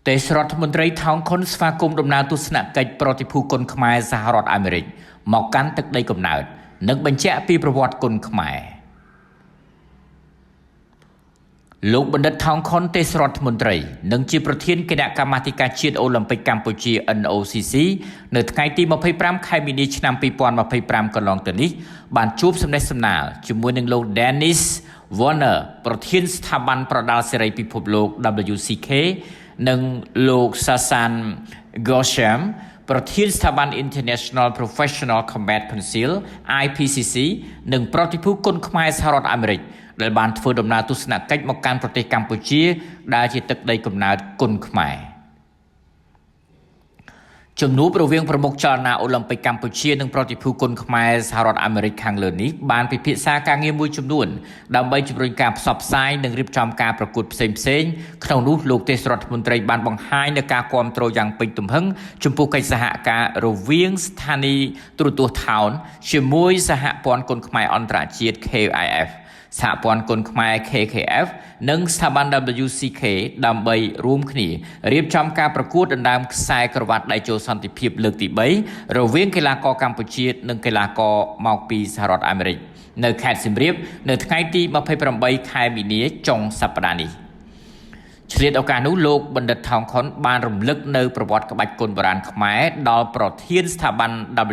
ទេសរដ្ឋមន្ត្រីថោងខុនស្វាគមន៍ដំណើរទស្សនកិច្ចប្រតិភូគុនខ្មែរសហរដ្ឋអាមេរិកមកកាន់ទឹកដីកំណើតនិងបញ្ជាក់ពីប្រវត្តិគុនខ្មែរ។ លោកបណ្ឌិតថោងខុនទេសរដ្ឋមន្ត្រីនិងជាប្រធានគណៈកម្មាធិការជាតិអូឡ িম্প ិកកម្ពុជា NOCC នៅថ្ងៃទី25ខែមីនាឆ្នាំ2025កន្លងទៅនេះបានជួបសំណេះសំណាលជាមួយនឹងលោក Dennis Warner ប្រធានស្ថាប័នប្រដាល់សេរីពិភពលោក WCK និងលោក Sasan Gosham ប្រធានស្ថាប័ន International Professional Combat Council IPCC និងប្រតិភូគុនខ្មែរសហរដ្ឋអាមេរិកដែលបានធ្វើដំណើរទស្សនកិច្ចមកកាន់ប្រទេសកម្ពុជាដែលជាទឹកដីកំណើតគុនខ្មែរ។ ជំនួបរវាងប្រមុខចលនាអូឡ িম্প ិកកម្ពុជានិងប្រតិភូគុនខ្មែរសហរដ្ឋអាមេរិកខាងលើនេះបានពិភាក្សាការងារមួយចំនួនដើម្បីជំរុញការផ្សព្វផ្សាយនិងរៀបចំការប្រកួតផ្សេងៗក្នុងនោះលោកទេសរដ្ឋមន្ត្រីបានបង្ហាញនូវការគាំទ្រយ៉ាងពេញទំហឹងចំពោះកិច្ចសហការរវាងស្ថានីយ៍ទូរទស្សន៍ថោនជាមួយសហព័ន្ធគុនខ្មែរអន្តរជាតិ KIF សហព័ន្ធគុនខ្មែរ KKF និងស្ថាប័ន WCK ដើម្បីរួមគ្នារៀបចំការប្រកួតដណ្ដើមខ្សែក្រវ៉ាត់ដៃជោសន្តិភាពលើកទី3រវាងកីឡាករកម្ពុជានិងកីឡាករមកពីសហរដ្ឋអាមេរិកនៅខេត្តសៀមរាបនៅថ្ងៃទី28ខែមីនាចុងសប្តាហ៍នេះ។ ឆ្លៀតឱកាសនោះលោកបណ្ឌិតថោងខុនបានរំលឹកនៅប្រវត្តិក្បាច់គុនបុរាណខ្មែរដល់ប្រធានស្ថាប័ន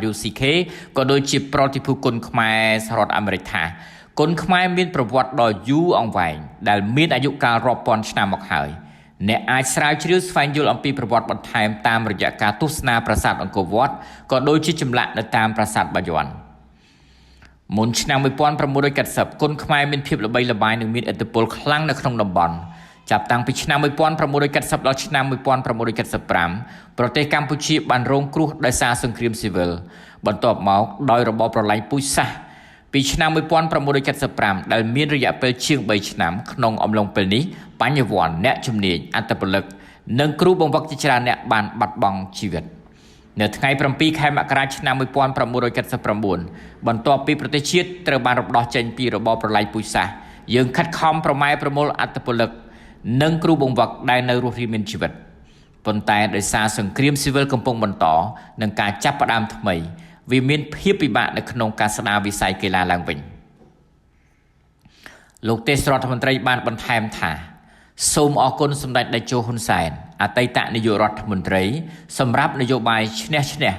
WCK ក៏ដូចជាប្រតិភូគុនខ្មែរសហរដ្ឋអាមេរិកថាគុនខ្មែរមានប្រវត្តិដ៏យូរអង្វែងដែលមានអាយុកាលរាប់ពាន់ឆ្នាំមកហើយ។ អ្នកអាចស្រាវជ្រាវស្វែងយល់អំពីប្រវត្តិបន្ថែមតាមរយៈការទស្សនាប្រាសាទអង្គរវត្តក៏ដូចជាចម្លាក់នៅតាមប្រាសាទបាយ័ន។ មុនឆ្នាំ1990គុនខ្មែរមានភាពល្បីល្បាញនិងមានឥទ្ធិពលខ្លាំងនៅក្នុងតំបន់។ ចាប់តាំងពីឆ្នាំ1990ដល់ឆ្នាំ1975ប្រទេសកម្ពុជាបានរងគ្រោះដោយសារសង្គ្រាមស៊ីវិលបន្ទាប់មកដោយរបបប្រល័យពូជសាសន៍ពីឆ្នាំ1975ដែលមានរយៈពេលជាង3ឆ្នាំ។ ក្នុងអំឡុងពេលនេះបញ្ញវន្តអ្នកជំនាញអត្តពលិកនិងគ្រូបង្វឹកជាច្រើនអ្នកបានបាត់បង់ជីវិត។ នៅថ្ងៃ7ខែមករាឆ្នាំ1979បន្ទាប់ពីប្រទេសជាតិត្រូវបានរំដោះចេញពីរបបប្រល័យពូជសាសន៍យើងខិតខំប្រម៉ែប្រមូលអត្តពលិកនិងគ្រូបង្វឹកដែលនៅរស់រានមានជីវិតប៉ុន្តែដោយសារសង្គ្រាមស៊ីវិលកំពុងបន្តនិងការចាប់ផ្ដើមថ្មីវាមានភាពពិបាកនៅក្នុងការស្ដារវិស័យកីឡាឡើងវិញ។ លោកទេសរដ្ឋមន្ត្រីបានបន្ថែមថាសូមអរគុណសម្ដេចតេជោហ៊ុនសែនអតីតនាយករដ្ឋមន្ត្រីសម្រាប់នយោបាយឈ្នះឈ្នះ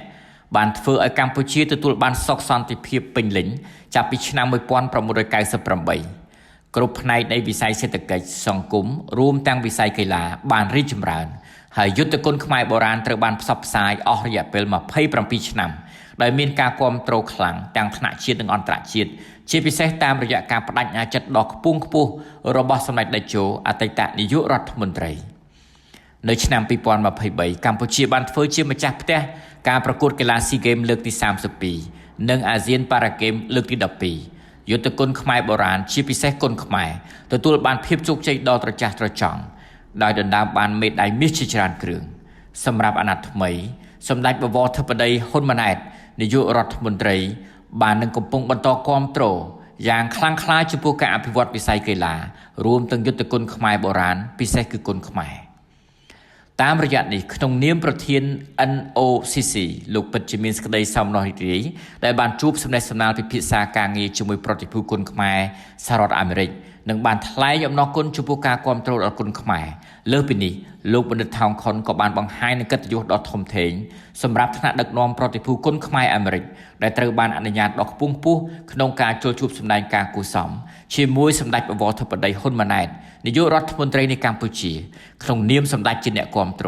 បានធ្វើឲ្យកម្ពុជាទទួលបានសុខសន្តិភាពពេញលេញចាប់ពីឆ្នាំ1998។ គ្រប់ផ្នែកនៃវិស័យសេដ្ឋកិច្ចសង្គមរួមទាំងវិស័យកីឡាបានរីកចម្រើនហើយយុទ្ធគុនខ្មែរបុរាណត្រូវបានផ្សព្វផ្សាយអស់រយៈពេល27ឆ្នាំដោយមានការគាំទ្រខ្លាំងទាំងថ្នាក់ជាតិនិងអន្តរជាតិជាពិសេសតាមរយៈការបដិញ្ញាចិត្តដ៏ខ្ពង់ខ្ពស់របស់សម្ដេចតេជោអតីតនាយករដ្ឋមន្ត្រី។ នៅឆ្នាំ2023កម្ពុជាបានធ្វើជាម្ចាស់ផ្ទះការប្រកួតកីឡាស៊ីហ្គេមលើកទី32និងអាស៊ានប៉ារ៉ាហ្គេមលើកទី12។ យុទ្ធគុនខ្មែរបុរាណជាពិសេសគុនខ្មែរទទួលបានភាពជោគជ័យដ៏ត្រចះត្រចង់ដោយដណ្ដើមបានមេដាយមាសជាច្រើនគ្រឿង។ សម្រាប់អាណត្តិថ្មីសម្ដេចបវរធិបតីហ៊ុនម៉ាណែតនាយករដ្ឋមន្ត្រីបាននឹងកំពុងបន្តគាំទ្រយ៉ាងខ្លាំងក្លាចំពោះការអភិវឌ្ឍវិស័យកីឡារួមទាំងយុទ្ធគុនខ្មែរបុរាណពិសេសគឺគុនខ្មែរ។ តាមរយៈនេះក្នុងនាមប្រធាន NOCC លោកពិតជាមានសេចក្តីសោមនស្សរីករាយដែលបានជួបសំណេះសំណាលពិភាក្សាការងារជាមួយប្រតិភូគុនខ្មែរសហរដ្ឋអាមេរិកនិងបានថ្លែងអំណរគុណចំពោះការគាំទ្រដល់គុនខ្មែរ។ លើសពីនេះលោកបណ្ឌិតថោងខុនក៏បានបង្ហាញនូវកិត្តិយសដ៏ធំធេងសម្រាប់ថ្នាក់ដឹកនាំប្រតិភូគុនខ្មែរអាមេរិកដែលត្រូវបានអនុញ្ញាតដ៏ខ្ពង់ខ្ពស់ក្នុងការចូលជួបសម្ដែងការគួសមជាមួយសម្ដេចបវរធិបតីហ៊ុនម៉ាណែតនាយករដ្ឋមន្ត្រីនៃកម្ពុជាក្នុងនាមសម្ដេចជាអ្នកគាំទ្រ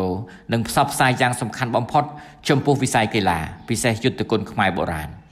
និងផ្សព្វផ្សាយយ៉ាងសំខាន់បំផុតចំពោះវិស័យកីឡាពិសេសយុទ្ធគុនខ្មែរបុរាណ។